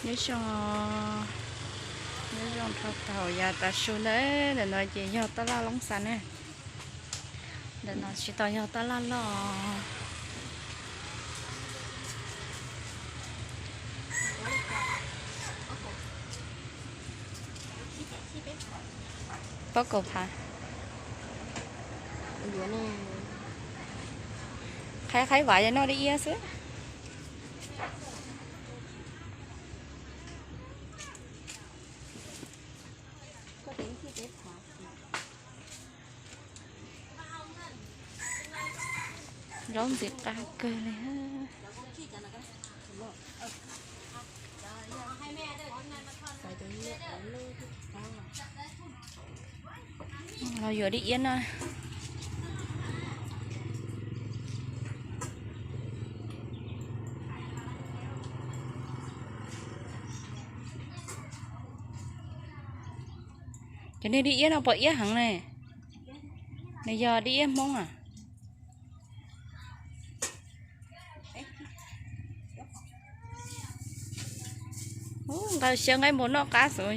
Nyob zoo, nyob zoo dhau thaum yav tav su ntawd, ntawm no ces yog tab laj Loob Xas na. Ntawm no tsis tau yog tab laj loj. Pob kaus phav. Qhaib qhaib vav yog noj dib iab xwb. Zaub ntxim qab kawg li. Los yuav dib iab no. Cov niag dib iab no pom iab heev ne. Nws yog dib iab Hmoob a. Ub, nqa xyaw nqaij npua noj qab xwb.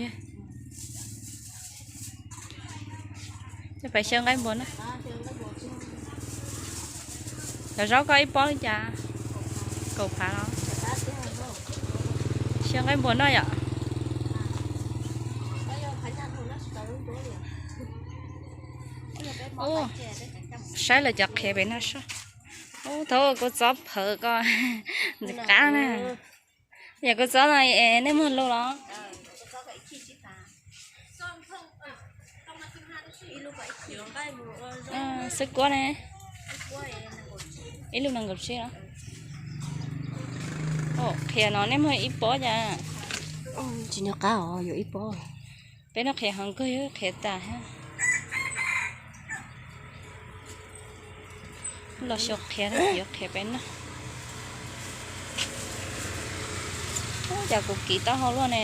Coj pais xyaw nqaij npua na. Cov zaub koj ib pob li cas? Kaum phav los? Xyaw nqaij npua noj yom. Ub, saib lawv cov qhiav pem no saib. Ub, thaum kuv txob phawv ko ntxim qab na. Yog kuv txob no es nej muag lus los? Xwb kuab ne. Ib lub nees nkaum tsib los? Qhiav no nej muag ib pob cas? Tsis nco qab os, yuav ib pob. Peb noj qhiav heev kawg, qhiav tas. Los xyaw qhiav, yuav qhiav pem no. Ub, cas kuv kiv taub hau luaj ne.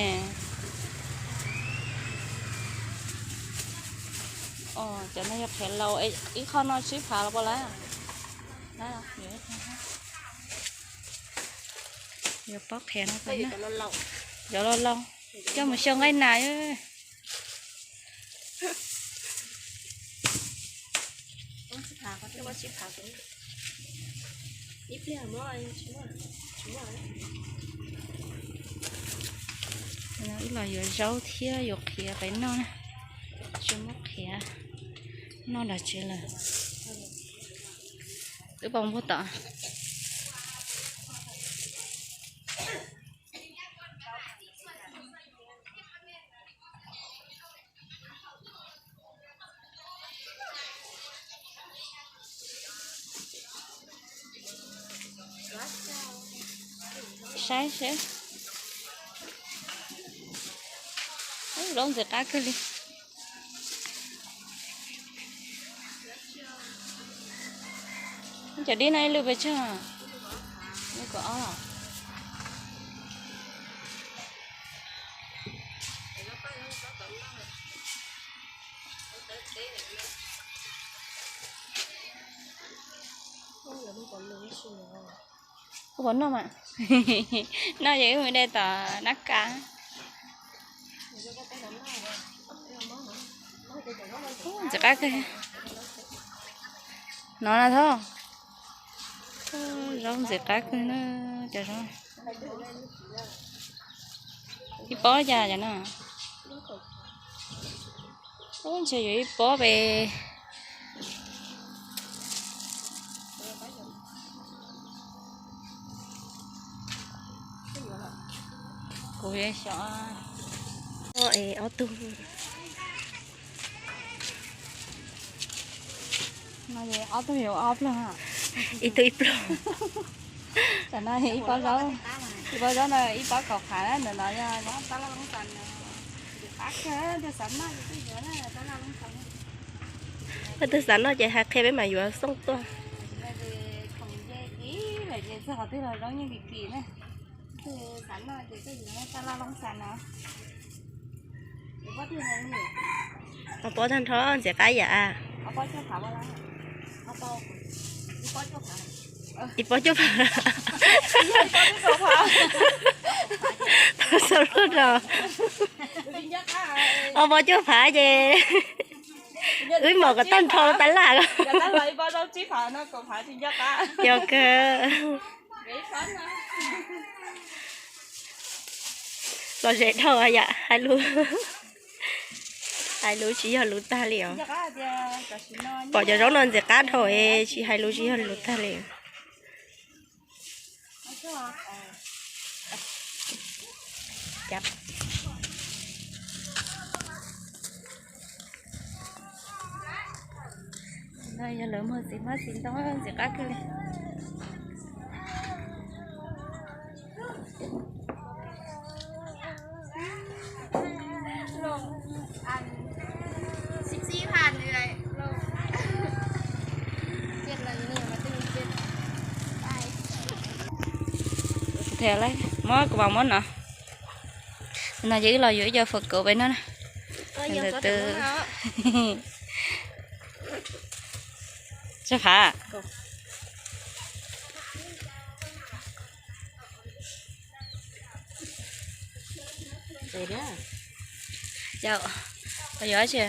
Os, cov no yog qhiav laus, ib qho no tsib phav los puas lawm? Yuav pob qhiav no pem no. Cov laus laus, coj mus xyaw nqaij nas. Ib los yuav zaub thiab yuav qhiav pem noj na. Tsis muab qhiav noj nram tsev lawm. Wb pom npua tom. Saib seb. Ub, zaub ntxim qab kawg li. Cov dib no ib lwm pes tsawg? Ib kaum ob los? Ua puas noj mas? Noj ces wb mus de tom nab kas. Ntxim qab kawg. No na thov. Zaub ntxim qab kawg na, cov zaub. Ib pob cas cov no? Ub, ntshe yuav ib pob pes. Kuv xyov. Ob tug. No ces ob tug yuav ob pluag. Ib tug ib pluag. Tam no ib pob zaub, ib pob zaub no ib pob kaum phav na, ntawm no yog nyob tab laj Loob Xas na. Ntxim qab kawg, tus xav noj ces tuaj yuav na, tab laj Loob Xas. Koj tus xav noj ces hais qhia peb mam yuav xauj tuaj. Ob pob tag nrho ntxim qab yam. Ib pob cuaj phav. Xav luaj rau ob pob cuaj phav ces wb maum kom tag nrho tas laj. Yog kawg. Los ze dhau yam hais lus, hais lus tsis yog lus tag li os. Pom cov zaub no ntxim qab dhau es tsis hais lus tsis yog lus tag li. No yog lawv muag txiv hmab txiv ntoo ntxim qab kawg li. Them lawm, muab kuv mam muab no. No ces wb los yuav ib co fawm kauv pem no na. Ntawm twb, tsawg phav? Yog, yog dab tsi?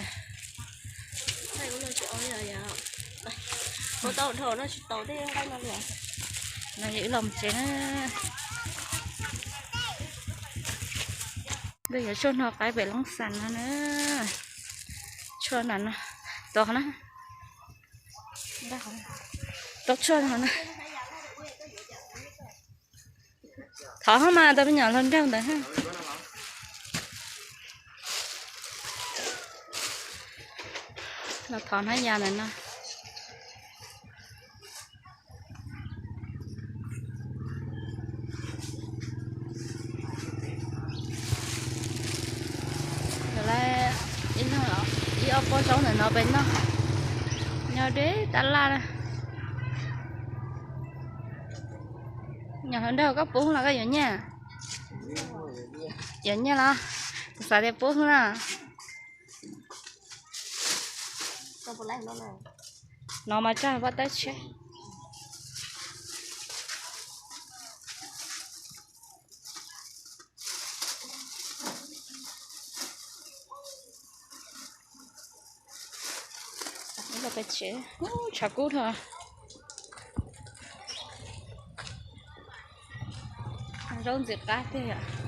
No ces wb los mus tsev na. Ntawm yuav tshuaj no qaib pem Loob Xas no na. Tshuaj no no, tod na. Tod tshuaj no na. Thov hab mas, tau me nyuam hluas nraug ntawd. Los thov hnab yas ntawm no. Ib ob pob zaub ntawm no pem noj, nyob deb tab laj na. Nyuam hluas nraug, koj pub los koj yuav nyiaj? Yuav nyiaj los? Kuv xav tias pub na. No mas tso pov tawb tshiab. Los pem tsev, tshav kub dhau. Zaub ntxim qab tiag yom.